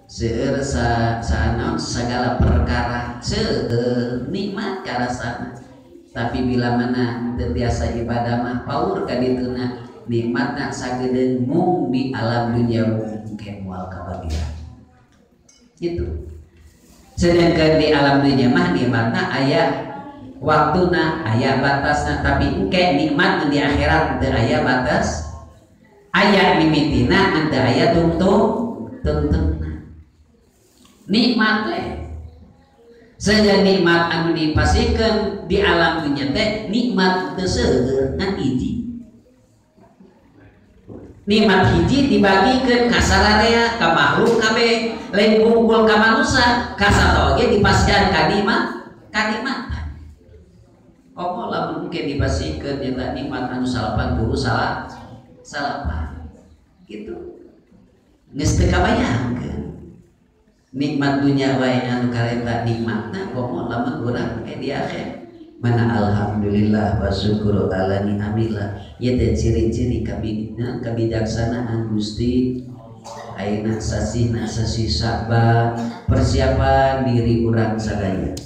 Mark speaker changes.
Speaker 1: Seueur sa segala perkara seueur nikmat karasana. Tapi bila mana teu biasa ibadah mah paur ka dituna nikmatna sagedeung mung di alam dunia mungkin moal kabagian. Gitu. Sedangkan di alam dunia mah nikmatna aya waktuna, aya batasna, tapi engke nikmat di akhirat teu aya batas. Aya mimitina ngan teu aya tungtung. Nikmat teh sehingga nikmat anu dipasikeun di alam dunia teh nikmat teu seueur ngan hiji. Nikmat hiji dibagikeun ka sararea ka makhluk kabeh, lain bungkul ka manusia, ka sato oge dipasihan ka nikmat, ka nikmatan. Komo lamun engke dipasikeun nyata nikmat anu 89 gitu. Geus teu kabayangkeun. Nikmat dunia wae anu kareta nikmatna komo lamun urang ke di akhir. Mana alhamdulillah wa syukuru ala ni'amillah. Ieu teh ciri-ciri kebijaksanaan Gusti. Ayeuna sasihna sasih Sya'ban, persiapan diri urang sadaya.